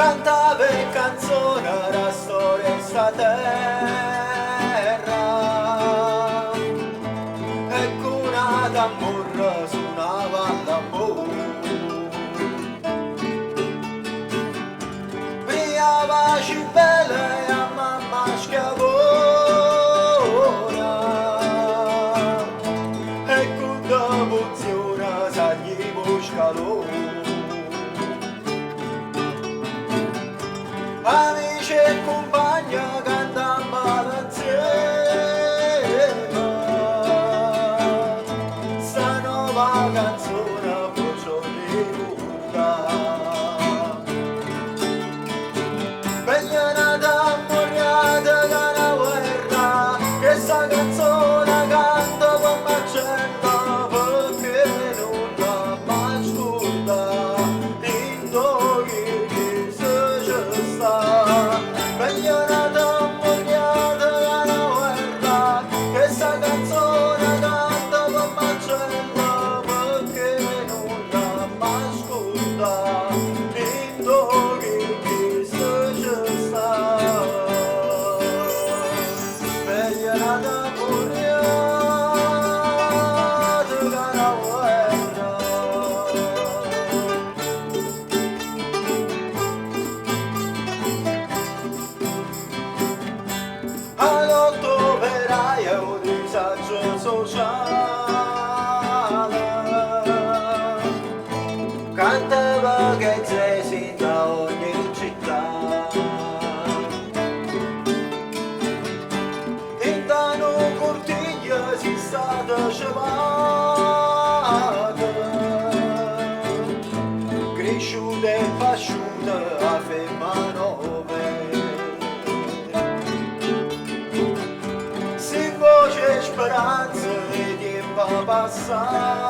Cantava 'e canzone d' 'a storia 'e 'sta terra e cu na tammorra sunava l'ammore. Priava 'a Cibele e 'a mamma schiavona e cu devozione saglieva 'o scalone. Amice e cumpagne cantammo 'nzieme 'sta nova canzone pe' ce 'o ricurdà. Meglio 'na tammurriata ca 'na guerra, chesta canzone canto pe' Marcella pecché nun l'amma scurdà dint' 'o chiesa ce sta. Meglio 'na tammurriata ca 'na guerra, chesta canzone canto pe' Marcella pecché nun l'amma scurdà dint' 'o chiesa ce sta. Meglio 'na tammurriata ca 'na guerra. 'A lotta operaia e 'o disagio sociale Cantava Cazzesi 'int'a ogni città 'Int'a nu curtiglio si' stata cevata Crisciuta e pasciuta 'a femmena overa Si' voce 'e speranza 'e tiempe passate.